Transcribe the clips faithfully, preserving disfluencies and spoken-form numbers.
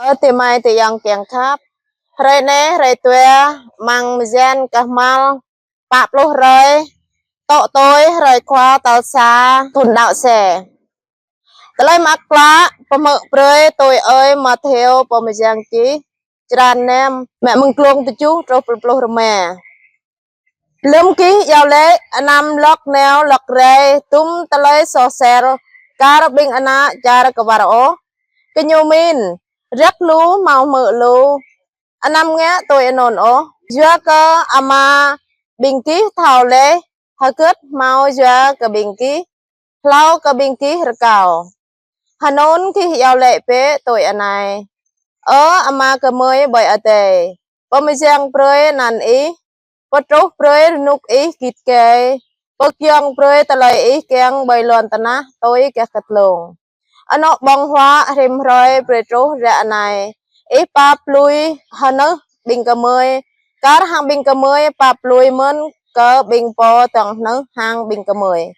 Ơ adơi amai adơi ayŏng kiăng khăp. Hrơi anai, hrơi dua, amăng mơyang kơhmal pă pluh hrơi, tŏ tui hrơi khua tal sa thun đăo sĕ. Tơlơi mơak klă pơmơ̆ brơi tui ơi Mattheo pô mơyang čih, črăn năm, mă mơ̆ng glông tơjuh truh pluh rơma. Lơ̆m gih iâu laĭ, anăm lŏk nao lŏk rai tum tơlơi soh sel kar ƀing ană čar kơwar ôh. Gơñu mĭn, răk lu hmâo hmư̆ lu, anăm ngă tui anŭn ôh. Yua kơ Ama ƀing gih thâo laih hơget hmâo yua kơ ƀing gih, hlâo kơ ƀing gih rơkâo. Hơnŭn gih iâu laĭ bĕ tui anai: Ơ Ama gơmơi ƀơi adai, pơmơyang brơi anăn Ih, pơtruh brơi rơnŭk Ih git gai, pơgiŏng brơi tơlơi Ih kiăng ƀơi lŏn tơnah tui gah kơtlông. Anŏ ƀơ̆ng huă rĭm hrơi brơi truh ră anai Ih pap lui hơnưh ƀing gơmơi, kar hăng ƀing gơmơi pap lui mơ̆n kơ ƀing pô dŏng hơnưh hăng ƀing gơmơi.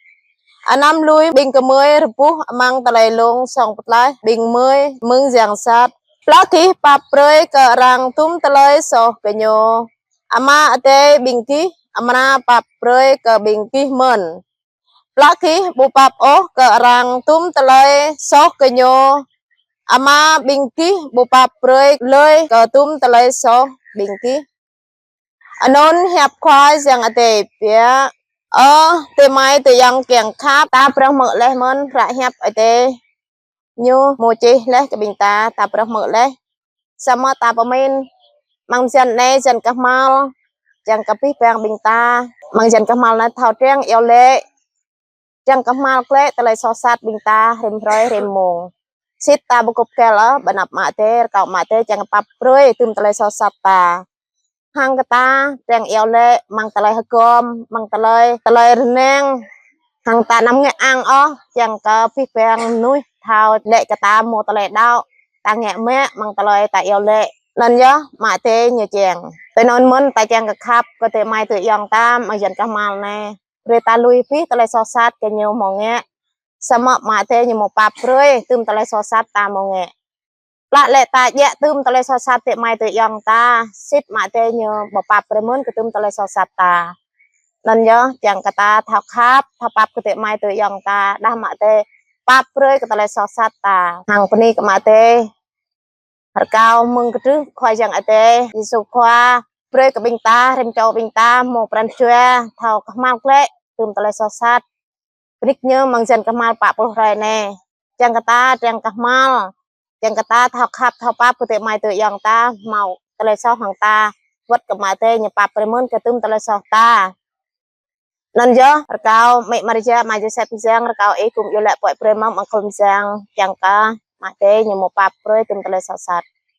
Anăm lui ƀing gơmơi rơbuh amăng tơlơi lông song pơtlaih ƀing gơmơi mơ̆ng yang sat. Plă gih pap brơi kơ arăng tum tơlơi soh gơñu, Ama adai ƀing gih amra pap brơi kơ ƀing gih mơ̆n. Plă gih ƀu pap ôh kơ arăng tum tơlơi soh gơñu, Ama ƀing gih ƀu pap brơi lơi kơ tum tơlơi soh ƀing gih. Anŭn hiăp Khua Yang Adai biă. Ơ adơi amai adơi ayŏng kiăng khăp, ta phrâo hmư̆ laih mơ̆n hră hiăp Adai ñu mơ̆ čih laih kơ ƀing ta, ta phrâo hmư̆ laih. Samơ̆ ta pơmĭn, amăng mơyang anai, mơyang kơhmal, kiăng kơ abih bang ƀing ta amăng mơyang kơhmal anai thâo triăng iâu laĭ, kiăng kơ hmal glaĭ tơlơi soh sat ƀing ta rĭm hrơi rĭm mông. Sĭt ta ƀu kŭp kơl ôh ƀơi anăp Ama Adai, rơkâo Ama Adai kiăng kơ pap brơi tum tơlơi soh sat ta. Hăng kơ ta triăng iâu laĭ amăng tơlơi hơgŏm, amăng tơlơi, tơlơi rơnang. Hăng ta anăm ngă ang ôh, kiăng kơ abih bang mơnuih thâo laĭ kơ ta mơ̆ tơlơi đaŏ, ta ngă mă amăng tơlơi ta iâu laĭ. Anŭn yơh Ama Adai ñu kiăng. Tui anŭn mơ̆n ta kiăng kơ khăp kơ adơi amai adơi ayŏng ta amăng mơyang kơhmal anai. Brơi ta lui abih tơlơi soh sat gơñu mơ̆ ngă. Samơ̆ Ama Adai ñu mơ̆ pap brơi tum tơlơi soh sat ta mơ̆ ngă. Plă lĕ ta djă̱ tum tơlơi soh sat adơi amai adơi ayŏng ta, sĭt Ama Adai ñu ƀu pap brơi mơ̆n kơ tum tơlơi soh sat ta. Anŭn yơh kiăng kơ ta thâo khăp, thâo pap kơ adơi amai adơi ayŏng ta, đah Ama Adai pap brơi kơ tơlơi soh sat ta. Hăng bơni kơ Ama Adai. Rơkâo mơ̆ng kơtrưh Khua Yang Adai Yêsu Khua brơi kơ ƀing ta, rĭm čô ƀing ta mơ̆ pran jua thâo kơhmal glaĭ tum tơlơi soh sat. Bơni kơ ñu amăng mơyang kơhmal pă pluh hrơi anai. Kiăng kơ ta triăng kơhmal, kiăng kơ ta thâo khăp thâo pap kơ adơi amai adơi ayŏng ta hmâo tơlơi soh hăng ta, wơ̆t kơ Ama Adai ñu pap brơi mơ̆n kơ tum tơlơi soh ta. Anŭn yơh, rơkâo Mĕ Maria, Ama Yôsep mơyang, rơkâo ih gum iâu laĭ pơhiăp brơi mơ̆ng khul mơyang, kiăng kơ Ama Adai ñu mơ̆ pap brơi tum tơlơi soh sat.